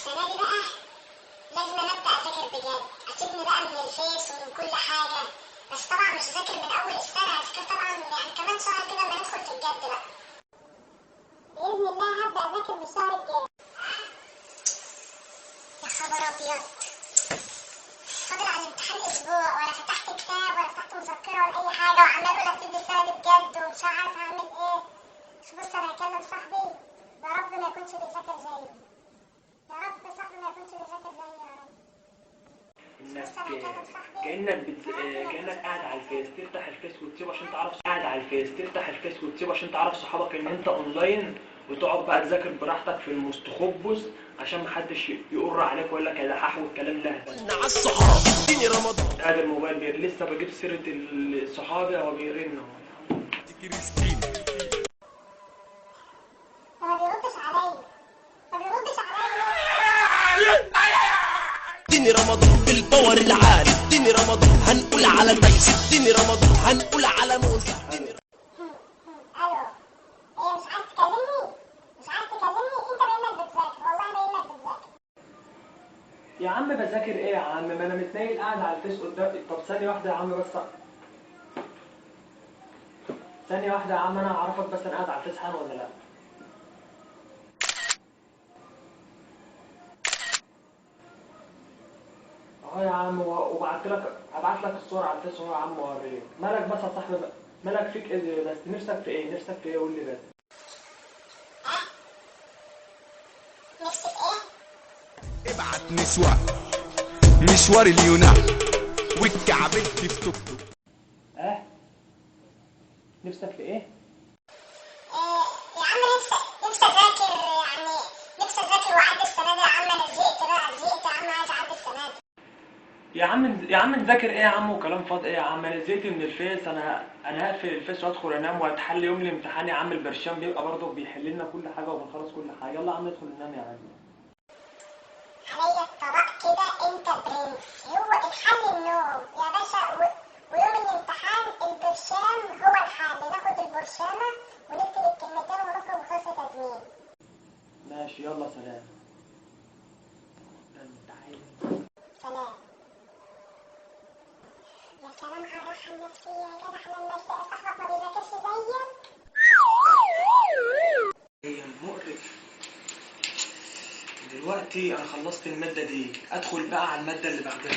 السنة دي بقى لازم أنا أبدأ أذاكر بجد، أسيبني بقى من الفيس ومن كل حاجة. بس طبعا مش هذاكر من أول السنة، هذاكر طبعا يعني كمان شهر كده لما ندخل في الجد بقى. بإذن الله هبدأ أذاكر من الشهر الجاي. يا خبر أبيض، فاضل على الامتحان أسبوع ولا فتحت كتاب ولا فتحت مذكرة ولا أي حاجة، وعمال أقول أبتدي السنة دي بجد ومش عارف هعمل إيه. بس بص، أنا هكلم صاحبي، يا رب ما يكونش بيذاكر زيي، يا رب صاحبي ما يكونش بيذاكر زيي يا رب. انك كانك قاعد على الفيس، تفتح الفيس وتسيبه عشان تعرف، قاعد على الفيس تفتح الفيس وتسيبه عشان تعرف صحابك ان انت اونلاين، وتقعد بقى تذاكر براحتك في المستخبص عشان محدش يقر عليك ويقول لك يا دحاح والكلام ده. على الصحاب اديني رمضان. قاعد الموبايل لسه بجيب سيره صحابي هو بيرن اهو. ما بيردش عليا، ما بيردش عليا. اديني رمضان بال power العالي، اديني رمضان هنقول على تايسون، اديني رمضان هنقول على موزة. اديني الو، ايه مش عايز تكلمني؟ مش عايز تكلمني؟ انت باينك بتذاكر، والله باينك بتذاكر. يا عم بذاكر ايه يا عم؟ ما انا متنيل قاعد على الفيس قدام. طب ثانية واحدة يا عم، بس ثانية واحدة يا عم، انا هعرفك بس انا قاعد على الفيس حالا ولا لا. اه يا عم، وبعت لك، هبعت لك الصور على الفيس اهو يا عم اوريك. مالك بس يا صاحبي؟ مالك فيك ايه بس؟ نفسك في ايه؟ نفسك في ايه؟ قول لي بس. ها؟ نفسي في ايه؟ ابعت نسوة مشوار اليونان والكعبت في توك توك. اه نفسك في ايه؟ يا عم نفسي اذاكر، يعني نفسي اذاكر واعدي السنة دي يا عم. انا زهقت بقى، زهقت يا عم، عايز اعدي السنة دي. يا عم يا عم نذاكر ايه يا عم وكلام فاضي ايه يا عم؟ انا زهقت من الفيس، انا هقفل الفيس وادخل انام واتحل يوم الامتحان يا عم. البرشام بيبقى برضه بيحل لنا كل حاجة وبنخلص كل حاجة. يلا يا عم ندخل ننام يا عم. عليا الطلاق كده انت برنس، هو الحل النوم يا باشا. ويوم الامتحان البرشام هو الحل، ناخد البرشامه ونكتب الكلمتين ونخرج وخلصت يا زميلي. ماشي يلا سلام. ده انت عايز سلام. يا سلام على الراحة النفسية يا جدع لما تلاقي صاحبك ما بيذاكرش زيك. هي مقرف. دلوقتي انا خلصت المادة دي، ادخل بقى على المادة اللي بعدها.